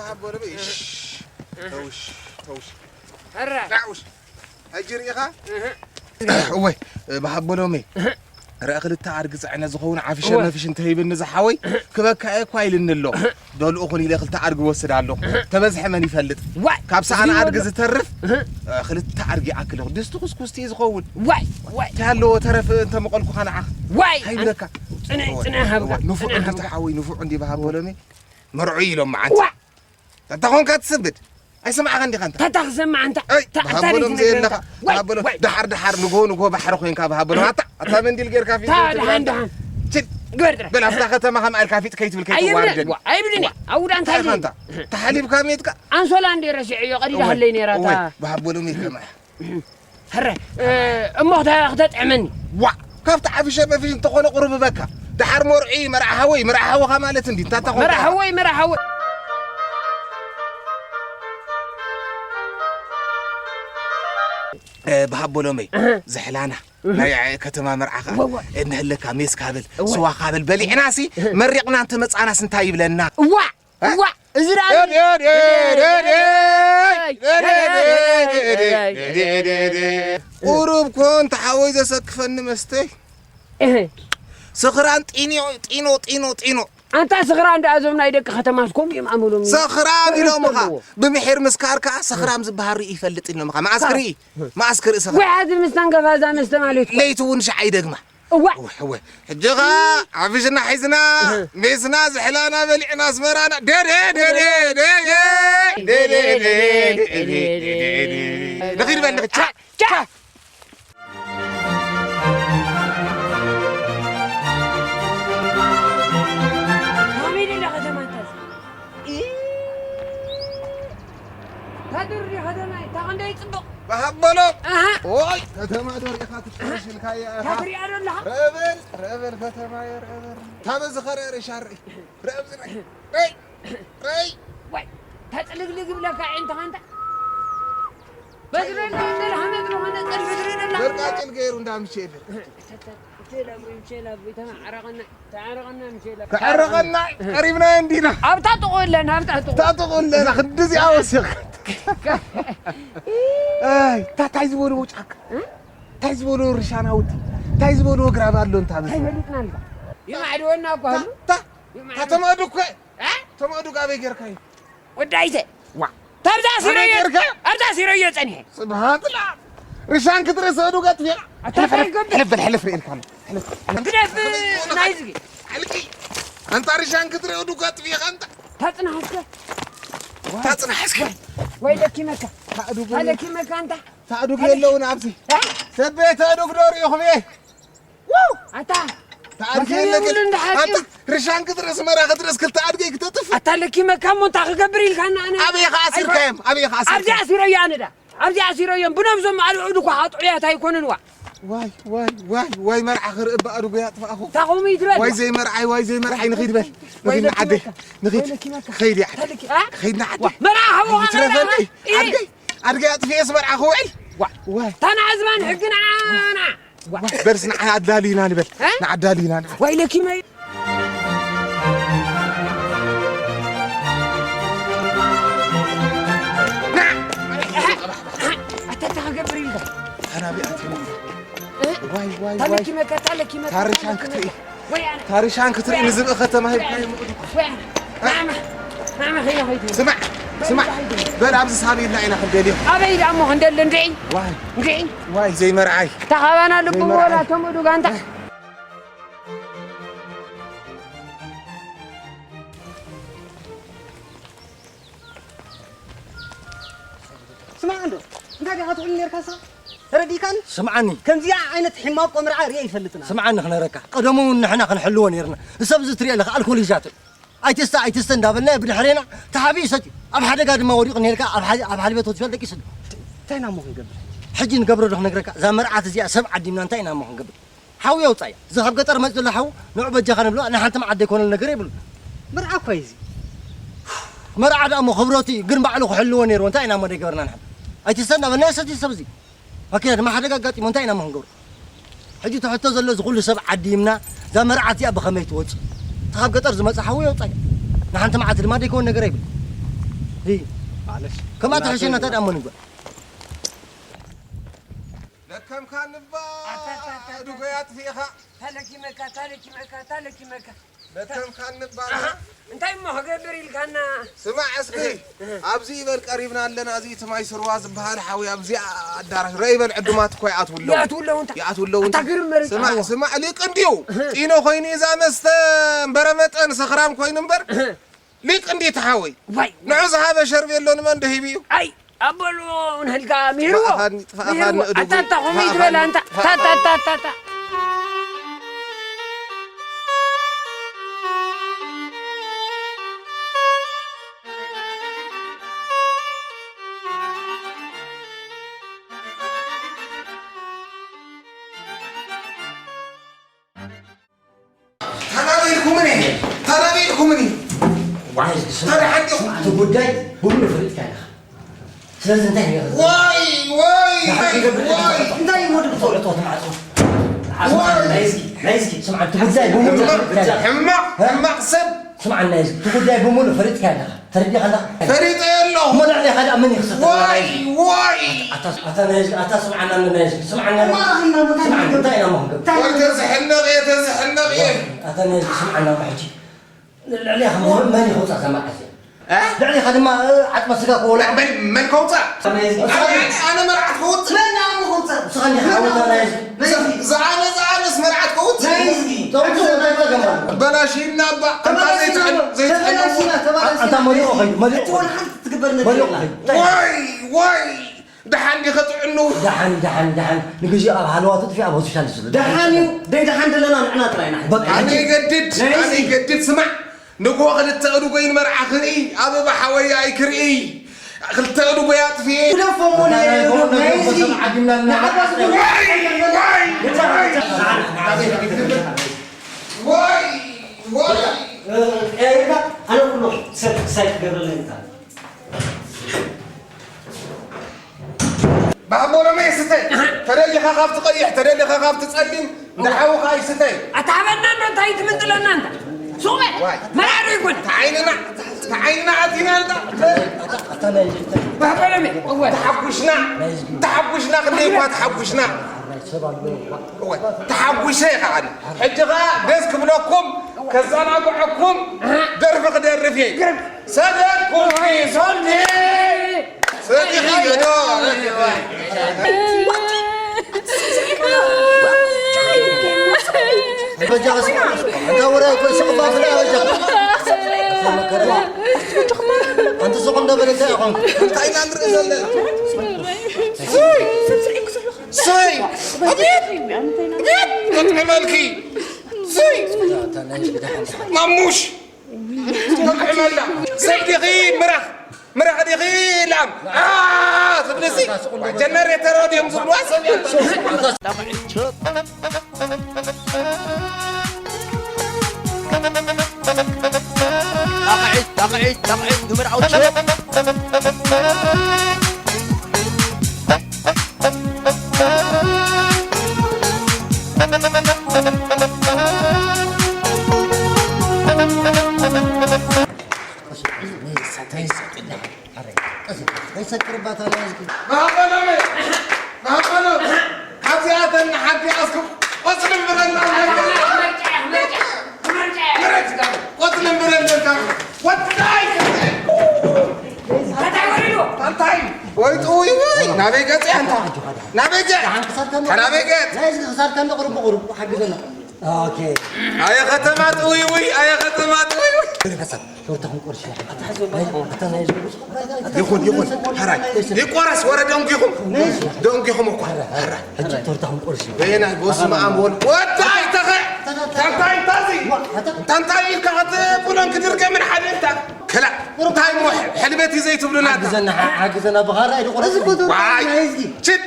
ኣቦ ሎሚ፣ እሽ፣ ተውሽ፣ ተውሽ። ኧረ። ዳውሽ። ሕጂ ርኢኻ? እህ። እወ፣ ብሃቦ ሎሚ። እህ። ርአ ክልተ ኣድጊ ጽዕነ ዝኸውን ዓፍሸ እወ። መፍሽ እንተሂብኒ ዝሓወይ፣ ክበካ እየ እኳ ኢልኒ ኣሎ። እህ። ደልኡ ኹን ኢለ ክልተ ኣድጊ ወስድ ኣለኹ። እህ። ተበዝሐ መን ይፈልጥ? ዋይ! ካብ ሰኣን እዚ ኣድጊ ወሎ- ዝተርፍ፣ እህ። እ፣ ክልተ ኣድጊ ይኣክል ኣለኹ። ድስቲ ኩስኩስቲ እዩ ዝኸውን። ዋይ! ዋይ! እንታይ ኣለዎ ተረፍ እንተ መቐልኩኻ ንዓኻ? ዋይ! እንታይ ይብለካ? ጽንዕ፣ እወ፣ ጽንዕ ሃብካ፣ እወ፣ ንፉዕ ጽንዕ እንዲ ሃብካ። ተሓወይ፣ ንፉዕ እንዲ ብሃቦ ሎሚ። መርዑ ኢሎም መዓንቲ። ዋይ! እንተ ኾንካ ትስንብድ። ኣይሰማዕኻን ዲኻ እንታ? ታታ ክሰማዕ እንታ? ኣይ፣ ታ-፣ ብሃቦሎም ታሪኽ ዘይብለኻ። ነግረንታ። ዋይ፣ ብሃቦሎም። ዋይ። ደሓር፣ ደሓር፣ ንግሆ፣ ንግሆ ባሕሪ ኮይንካ ብሃቦሎም። ኣታ፣ ኣታ መንዲል ጌርካ ፊት ታ፣ ንፊት ደሓን፣ ትብለና። ደሓን። ችል። ግበር ጥራሕ። በል፣ ኣብታ ከተማ ከም ኣልካ ፊት ከይትብል ኣይብልን። ከይትዋርደኒ። ዋ፣ ኣይብልን። ዋ። ኣውዳ እንታይ እንታይ ኢኻ ኢለ? እንታ? ተሓሊብካ ሜትካ? ኣንሶላ እንዴ ረሲዐዮ፣ ቀዲዳ እወ፣ ሃለይ ነይራ እታ። እወ፣ ብሃቦሎም ይከማሕ። ሕረ፣ እ፣ እሞ ክተ-፣ ክተጥዕመኒ። ዋእ! ካብቲ ዓፍሸ መፍሽ እንተኾነ ቁሩብ በካ። ደሓር መርዑ እዩ፣ መርዓ ሓወይ፣ መርዓ ሓወኻ ማለት እንዲ፣ እንታ ተኾንካ መርዓ ኢኻ። ሓወይ፣ መርዓ ሓወይ። እ፣ ብሃቦ ሎመይ፣ እህ። ዝሕላና፣ እህ። ናይ ከተማ መርዓ ኸዓ፣ እወ፣ እወ። እንህለካ ሜስ ካብል፣ እወ። ስዋ ካብል በሊዕናሲ፣ እህ። መሪቕና እንተመጻናስ እንታይ ይብለና? እዋ! እ? እዋ፣ እዚ ደኣ ደ-፣ ደ-፣ ደ-፣ ደ-፣ ደ-፣ ደ-፣ ደ-፣ ደ-፣ ደ-፣ ደ-፣ ደ-፣ ደ-፣ ደ-፣ ደ-፣ ደ-፣ ደ-፣ ቁሩብ ኮን ተሓወይ ዘሰክፈኒ መስተይ። እህ። ስኽራን ጢኖ፣ ጢኖ፣ ጢኖ፣ ጢኖ። ኣንታ ስኽራን ደኣ እዞም ናይ ደቂ ከተማስ ከምኡ እዮም ኣመሎም። ስኽራን ኢሎምኻ። ኣለዎ። ብምሒር ምስካር ከኣ ስኽራም ዝበሃል ርኢ ይፈልጥ ኢሎምኻ። መኣስ ክርኢ? መኣስ ክርኢ ስኽራም? ወይ ሓዚ ምስ ተንከፋዛ መስተ ማለት እኮ። ለይቲ እውን ሻዕ ይደግማ። እዋ። እወ፣ እወ። ሕጂ ኸኣ ዓፍሽና ሒዝና፣ እህ። ሜስና ዝሕላና በሊዕና ኣስመራና። ደ፣ ደ፣ ደ፣ ደ፣ ደ፣ ደ፣ ደ፣ ደ፣ ደ፣ ደ፣ ደ፣ ደ፣ ደ። ንኺድ በል፣ ንኺድ። ቻ፣ ቻ። ከመይ ደላ ከተማ እንታስ? ኢ፣ ታድሪ ከተማ፣ እታ ክንደይ ጽቡቕ። ብሃበሎ። ኣሃ። ኦይ፣ ከተማ ዶ ርኢኻ ትሽርሽ ኢልካያ ኢኻ። ታትሪኣ ዶ ኣለኻ? ረበል፣ ረበል ከተማ እየ፣ ረበል። ታበዚ ኸረ ርሻ ርኢ። ረብ ዝርኢ። ረይ፣ ረይ። ዋይ፣ ተጽልግልግ ይብለካ ኣዒንትኻ እንታ። በዚ በሎ እንደ ለሃመት ዝኾነ ጸድፊ ትርኢ ደላ። በርቃጭል ገይሩ እንዳምሸለ። ቸላቡ፣ ቸላቡ፣ ተማዕረቐና። ተዓረቐና ምሸላ። ተዓረቐና፣ ቀሪብና እንዲና። ኣብታ ጥቑ ኣለና፣ ኣብታ ጥቑ። ኣብታ ጥቑ ኣለና፣ ክንድዚኣ ወሲኽካ። ኣይ፣ ታ-፣ ታይ ዝበልዎ ጫካ? እ? ታይ ዝበልዎ ርሻ ናውቲ? ታይ ዝበልዎ ግራብ ኣሎ እንታ በዛ? ታይ መሊጥና ኣልካ? ይማዕድወና እኮ ታ-፣ ኣሉ። ታ-፣ ይማዕድወ-፣ ታ ተማዱ እኮ። እ? ተማዱ ጋበይ ጌርካዮ? ወዳይተ። ዋ። ታብዛ ኣበይ ሲሮዮ፣ ጌርካ? ኣብዛ ሲሮዮ ጸኒሐ። ስብሃት ላ። ርሻን ክትርኢ ሰዱ ገጥፊኻ። ኣታ ሕልፍ፣ ሕልፍ፣ ታይ ገብር? ሕልፍ በል፣ ሕልፍ ርኤልካ ኣሎ። ሕልፍ፣ ሕልፍ። ግደፍ፣ ናይ ዝጊ። ሕልቂ። ኣንታ ርሻን ክትርኢ ዱጋ ጥፊኻ ኣንታ። ታጽናሕ እስከ። ታጽናሕ እስከ። ወይ ለኪመካ። ታእዱግ ታለኪመካ ኣንታ። ታእዱግ የለውን ኣብዚ። እ? ሰበይ ታእዱግ ዶ ርኢኹም እየ? ዋው! ኣታ! ተኣድጊ ኣታ ኣለኪ። የብሉን ድሓቂ። ኣታ ርሻን ክትርኢ ኣስመራ ክትርኢ ክልተ ኣድገይ ክተጥፍ። ኣታ ለኪመካ እሞ እንታይ ክገብር ኢልካና ኣነ? ኣበይ ከኣ ኣሲርካዮም? ኣበይ ከኣ ኣሲርካዮም? ኣብዚ ኣሲረዮ ኣነ ዳ። ኣብዚ ኣሲረዮም። ብነብሶም ኣልዑ ድኳ ኣጥዑያት ኣይኮኑን ዋ። ዋይ፣ ዋይ፣ ዋይ፣ ዋይ መርዓ ክርኢ እባ ኣድጎ ያጥፋእኹ። ታኹም ይትበል። ዋይ ዘይመርዓይ፣ ዋይ ዘይመርዓይ፣ ንኺድ በል። ወይ ንኺድ ንዓደይ። ለኪመካ። ንኺድ። ወይ ለኪመካ። ኸይድ እያ። ተልኪ-፣ ኣ? ኸይድ ንዓደይ። ዋ፣ መርዓ ሃቦ ይትረፈኒ። ኢ። ኣድገይ፣ ኣድገይ ኣጥፊኤስ መርዓ ክውዕል። ዋ። ዋይ። ታና ኣዝማን ሕግና ኣና። በልስ ንዓ ኣዳሊና ንበል። እ? ንዓ ኣዳሊና ንዓ። ዋይ ለኪመይ። ንዓ። ኣታ እንታይ ክገብር ኢልካ? ኣናብይ ኣትዩ። እ? ዋይ፣ ዋይ፣ ዋይ። ታለኪመካ፣ ታለኪመካ፣ ታሪሻን ታለኪመካ። ክትርኢ። ወይ ኣነ። ታሪሻን ክትርኢ ወይ ኣነ። ንዝብኢ ከተማ ሂብካዮ ምእዱ። ወይ ኣነ። ናማ፣ ናማ ኸይዳ ኸይዱ። ስማዕ፣ ስማዕ። በል ኣብዚ ሳብ ኢልና ኢና ክንደልዮ። ኣበይ ደኣ እሞ ክንደሊ እንድዒ? ዋይ። እንድዒ? ዋይ፣ ዘይመርዓይ። ተኻባና ልቡ ዘይመርዓይ። ወላ ተምእዱ ጋንታ። ስማዕ እንዶ፣ እንታይ ዲኻ ትብል ኔርካ ንስኻ? ተረዲእካኒ? ስምዓኒ። ከምዚኣ ዓይነት ሕማቕ ቆምርዓ ርእየ ይፈልጥና። ስምዓኒ ክነግረካ። ቀደሙ እውን ንሕና ክንሕልዎ ኔርና። ንሰብ እዚ ትሪኦ ኣለኻ፣ ኣልኮል ሒዛቶ። ኣይትስተ፣ ኣይትስተ እንዳበልና ብድሕሬና ተሓቢኡ ሰትዩ። ኣብ ሓደጋ ድማ ወዲቑ እኒሄልካ፣ ኣብ ሓ-፣ ኣብ ሓሊበት ሆስፒታል ደቂሱ ኣሎ። እንታይ ኢና እሞ ክንገብር? ሕጂ ንገብሮ ዶ ክነግረካ? እዛ መርዓት እዚኣ ሰብ ዓዲምና እንታይ ኢና እሞ ክንገብር? ሓው የውጻያ። እዚ ካብ ገጠር መጽእ ዘሎ ሓው ንዑ በጃኻ ንብሎ፣ ንሓንቲ መዓት ዘይኮነሉ ነገር የብሉ። መርዓ እኮ እዩ እዚ። መርዓ ደኣ እሞ ክብረቱ እዩ፣ ግን ባዕሉ ክሕልዎ ነይርዎ። እንታይ ኢና እሞ ደይገበርና ንሕና? ኣይትስተ እንዳበልና ይሰትዩ ሰብ እዚ። ኣኪዳ ድማ ሓደጋ ኣጋጢሙ እንታይ ኢና እሞ ክንገብሮ? ሕጂ እቲ ሕቶ ዘሎ እዚ ኩሉ ሰብ ዓዲምና፣ እዛ መርዓት እዚኣ ብኸመይ ትወጽእ? እቲ ካብ ገጠር ዝመጽእ ሓው የውጻያ። ንሓንቲ መዓልቲ ድማ ደይከውን ነገር ኣይብል። ዲ ማለሽ ከማታ ሕሸና ታዲያ እሞ ንግበር። ለከምካ ንባ ኣታ፣ ኣታ፣ ኣታ፣ ኣታ። ዱኸ ያጥፊእኻ። ታለኪመካ፣ ታለኪመካ፣ ታለኪመካ። ለከምካ ንባ። ኣሃ፣ እንታይ እሞ ክገብር ኢልካና? ስማዕ እስኪ፣ እህ፣ እህ። ኣብዚ ይበል ቀሪብና ኣለና። እዚ እቲ ማይ ስርዋ ዝበሃል ሓዊ ኣብዚ ኣዳራሽ ረይ በል ዕዱማት እኮ ይኣትዉ ኣለዉ። ይኣትዉ ኣለዉ እንታይ? ይኣትዉ ኣለዉ ኣታ እንታይ? ግርም መሬት ስማዕ፣ ኣዎ። ስማዕ፣ ሊቅ እንድዩ። እህ። ጢኖ ኮይኑ እዛ መስተ እምበረ መጠን ሰኽራም ኮይኑ እምበር፣ እህ። ሊቅ እንዴት ሓወይ? ዋይ፣ ንዑ ዝሃበ ሸርቤሎ ንመን ደሂቡ እዩ? ኣይ፣ ኣበሉ ንህልካ ሚህርዎ። ጥፋእኻኒ፣ ጥፋእኻኒ፣ ሚህርዎ። እድጉ። ኣታ፣ ኣታ፣ ኾመይ ዝበላ ጥፋእኻኒ፣ ኣንታ። ታ፣ ታ፣ ጥፋእኻኒ። ታ፣ ታ፣ ታ። ተናበይኩምኒ፣ ተናበይኩምኒ። ዋይ፣ ስማ፣ ተናሓዲኹም። ስማ፣ እቲ ጉዳይ ብምሉእ ፈሊጥካ ኢኻ። ስለዚ እንታይ ገይርካ? ዋይ፣ ዋይ፣ እንታይ ዋይ። እንታይ እዩ ወዲ ብትፈልጦ ትማዕጾ? ዋይ። ናይ ህዝቢ፣ ናይ ህዝቢ፣ ስማ፣ እቲ ጉዳይ ብምሉእ ፈሊጥካ ኢኻ። ሕማቕ፣ ሕማቕ ሰብ። ስምዓና፣ እዚ እቲ ጉዳይ ብምሉእ ፈሊጥካ ኣለኻ፣ ተረዲእካ ኣለኻ። ፈሊጠ ኣለኹ። እሞ ልዕሌኻ ደኣ መን ይኽሰስ? ዋይ፣ ዋይ። ኣታ፣ ኣታ ናይ ህዝቢ፣ ኣታ ስምዓና፣ ናይ ህዝቢ፣ ስምዓና። እሞ ኣኽና እንታይ ስምዓና፣ ክንገብር? እንታይ ኢና እሞ ክንገብር? እንታይ ወይ ተዝሕነቕ እየ፣ ተዝሕነቕ እየ። ኣታ ናይ ህዝቢ፣ ስምዓና እሞ ሕጂ። ልዕሌኻ መን፣ መን ይኸውፃ እዛ መዓልቲ? እ? ልዕሌኻ ድማ፣ እ፣ ዓጽመ ስጋ ክበልዖ። መን፣ መን ከውፃ? ኣታ ናይ ህዝቢ። ኣነ፣ ኣነ መርዓት ከውፅእ? መን ኣነ ከውፅእ? ንስኻ እንዲኻ ዓወታ ናይ ህዝቢ። ናይ ህዝቢ። ዝኣነ፣ ዝኣነስ መርዓት ከውፅእ? ናይ ህዝቢ። ጥሩ፣ ጥሩ፣ ጥሩ፣ ጥሩ። በላሽና እባ። ኣንታ ተበላሽና፣ ዘይትሕል-፣ ዘይትሕልዎ። ተበላሽና፣ ተበላሽና። ኣንታ መሊኡ ኸይዱ፣ መሊኡ እቲ ወላ ሓንቲ ትግበር ነገር መሊኡ የላ። ኸይዱ። ዋይ፣ ዋይ። ደሓን ዲኸ ጥዕኑ? ደሓን፣ ደሓን፣ ደሓን። ንግዜኡ ኣብ ሃለዋቱ ጥፊ ኣብ ሆስፒታል እዩ ዘሎ። ደሓን እዩ። ደይ ደሓን ዘለና ንሕና ጥራይ ኢና። በቃ፣ ኣነ ሕጂ ይገድድ፣ ናይ ኣነ ህዝቢ። ይገድድ። ስማዕ፣ ንግሆ ክልተ እድጎይ ንመርዓ ክርኢ፣ ኣበባ ሓወይ ኣይክርኢ። ክልተ እድጎይ ኣጥፊኤ። ግደፎ እሞ ናይ ናይ ህዝቢ። ዓዲምና ንዓባስ ዋይ፣ ዋይ፣ ዋይ። ዋይ፣ ዋይ። ቀያይርካ ኣነ ኩሉ ሰብ ክሳይ ክገብረለይ እንታ። ባቦ ሎሚ ስተ፣ ተደሊኻ ካብቲ ቀይሕ፣ ተደሊኻ ካብቲ ጸሊም፣ ንሓውኻ ኣይስተ። ኣታ ሃበና እንዶ እንታይ ትምንጥለና እንታ? ሱቕ በል። ዋይ። መራሪ ይኩን። ተዓይንና፣ ተዓይንና ኣቲና እንታ። ባቦ ሎሚ፣ እወ። ተሓጉሽና፣ ተሓጉሽና፣ ክንደይ እኳ ተሓጉሽና። እወ፣ ተሓጉሸ ከዓኒ። ሕጂ ኸኣ ደስ ክብለኩም፣ ከዘናግዐኩም፣ ደርፊ ክደርፍ እየ። ግርም። ሰደድኩኺ ሶልዲ። ሰዲኺ ዶ? በጃ፣ እንታ ወረ እኮ ስቕ ባብል በጃ። ኣንቲ ስቕ እንደ በለ እንታይ ይኾን? እንታይ ኢና ንርኢ ዘለና? ስይ! ስይ! ኣቤት! ኣቤት! ጥዕመልኪ! ስይ! ማሙሽ! ትጥዕመላ። ሰብ ዲኺ ምራኽ፣ ምራኽ ዲኺ ላም። ኣ፣ ትብልሲ። ጀነሬተር ድዮም ዝብልዋ ሰብ እያ። ጣቕዒት፣ ጣቕዒት፣ ጣቕዒት፣ ንመርዓዊ ሸጥ። ማህበሎም፣ ማህበሎም፣ ካብዚኣተን ንሓንቲ ኣስኩም ቆጽሊ እምብረልና ኣለካ። ምረጽ፣ ቆጽሊ እምብረልና ኣለካ። ወዳይ እንታይ ወሪዱ? እንታይ? ወይ ጥውይ ወይ፣ ናበይ ገጽ ኣንታ? ናበይ ገጽ? ናበይ ገጽ? ናይ ህዝቢ ክሳድካ እንዶ ቁሩብ ብቁሩብ ሓግዘና። ኦኬ። ኣየ ከተማ ጥውይ ወይ፣ ኣየ ከተማ ጥውይ ወይ። ሸውተኹም ቁርሲ። ኣታ ናይ ህዝቢ ይኹን፣ ይኹን። ሕራይ። ይቆረስ፣ ወረ ደንጉኹም። ደንጉኹም እኳ። ሕራይ። ሕጂ ቶርታኹም ቁርሲ። በየናይ በስመ ኣብ ወልድ። ወዳይ ተኸ-፣ ታንታይ ታዚ። ታንታይ ኢልካ ኸትብሎን ክድርገ ምን ሓደ እንታ። ከላ። እንታይ እሞ ሕልበት እዩ ዘይትብሉና። ሓግዘና፣ ሓ-፣ ሓግዘና ብኻራ ኢሉ ቁረስ። እዚ እኮ ቶርታ ዋይ። ናይ ህዝቢ። ችድ።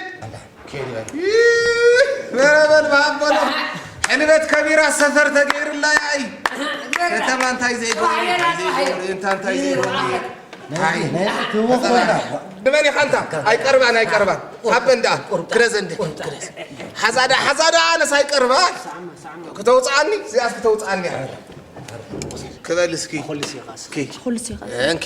ኬድ በል። ይህ፣ በረበል ባበሎ። ሕልበት ከቢራ ሰፈር ተገይርላ ያይ። ከተማ እንታይ ዘይገብሩ፣ እንታይ ዘይገብሩ፣ እንታይ እንታይ ዘይገብሩ። ኣይ። ናይ ትውፎና። ንመን ኢኻ እንታ? ኣይቀርባን፣ ኣይቀርባን። ኣበ እንዳ፣ ክረዘ እንደ፣ ክረዘ። ሓዛዳ፣ ሓዛዳ ኣነስ ኣይቀርባን። ክተውፅኣኒ፣ እዚኣስ ክተውፅኣኒ። ክበል እስኪ። ኩልስ ይኻስ። እስኪ። ኩልስ ይኻስ። እንኪ።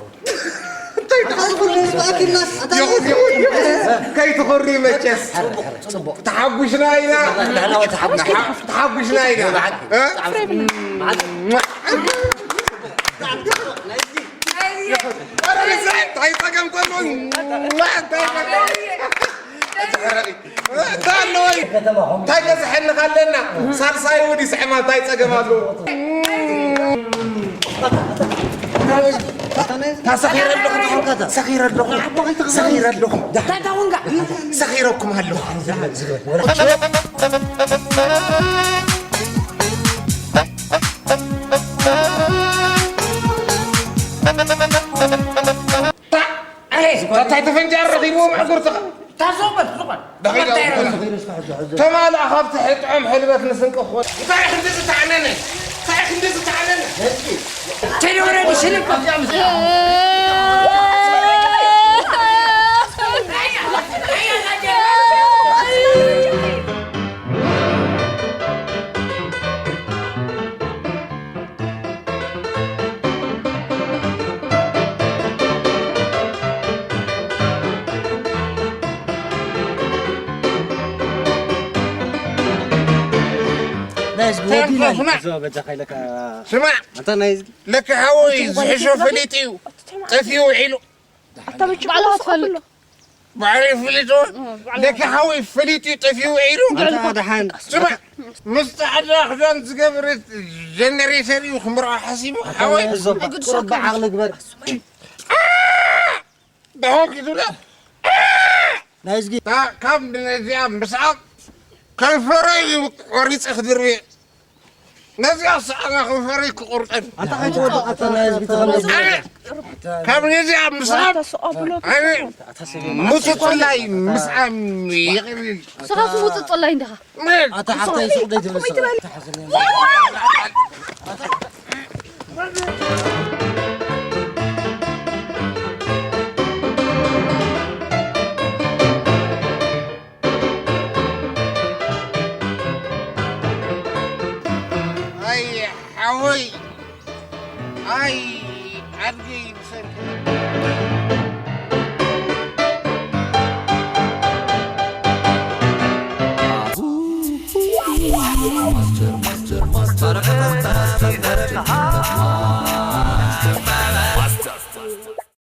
ሓወይ። እንታይ ደኣ? ኣታ ኩሉ ህዝቢ ኣኪብናስ፣ ኣታ ይኹን፣ ይኹን፣ ይኹን። ከይትኹሪ መቸስ። ጽቡቕ፣ ጽቡቕ። ተሓጒስና ኢና። ንሕና እውን ተሓጒስና። ተሓ-፣ ተሓጒስና ኢና። ብዓል-፣ እ? ብዓል-፣ ኧረ፣ እንታይ ጸገም ከሎ? እንታይ ጸገም? እንታይ ኣለዎ? እንታይ በዝሐኒ ካለና? ሳልሳይ እውን ይስዕማ፣ እንታይ ጸገም ኣለዎ? ሰኺረ ኣለኹ፣ ሰኺረ ኣለኹ፣ ሰኺረ ኣለኹ። ሰኺረኩም ኣለኹ። እንታይ ተፈንጃር ረኺብዎም ኣጉርትኻ? ታዞበል ሱቐል ደኺዳ ተማልኣ ካብ ትሕጥዖም ሕልበት ንስንቂ ክኾን። እንታይ ክንዲ ዝተዓነነ? እንታይ ክንዲ ዝተዓነነ? ቴሌ ወረዲ ሽልም። ናይዝጊ ወዲና። ስማዕ፣ ስማዕ። ኣንታ ናይዝጊ። ለካ ሓወይ ዝሕሾ ፈሊጡ እዩ። ጠፊኡ ውዒሉ። ኣታ ምጭ ባዕሉ ባዕሉ ትፈልጥ። ባዕሉ ይፍልጦ። ለካ ሓወይ ፈሊጡ እዩ ጠፊኡ ውዒሉ። ኣንታ ደሓን። ስማዕ፣ ምስ ጻዕዳ ክዳን ዝገብረት ጀነሬተር እዩ ክምርዖ ሓሲቡ። ሓወይ። ቁሩብ ዓቕሊ ግበር። ደሓን ክትብሎ። ናይዝጊ። ካብ ነዚኣ ምስዓብ ከንፈረይ እዩ ቆሪፀ ክድርብየ። ነዚኣ ሰኣና ከንፈረይ ክቆርጠን። ኣታ ከይትወድቕ፣ ኣታ ናይዝጊ ተኸለስ። ኣነ ካብ ነዚኣ ምስዓብ ኣነ ሙፅፅላይ ምስዓም ይቕልል። ንስኻስ ሙፅፅላይ እንዲኻ። ኣታ ሓፍተይ ሱቕ ደይ ትብል። ኣይ ሓወይ፣ ኣይ ኣድገይ ብሰንኪ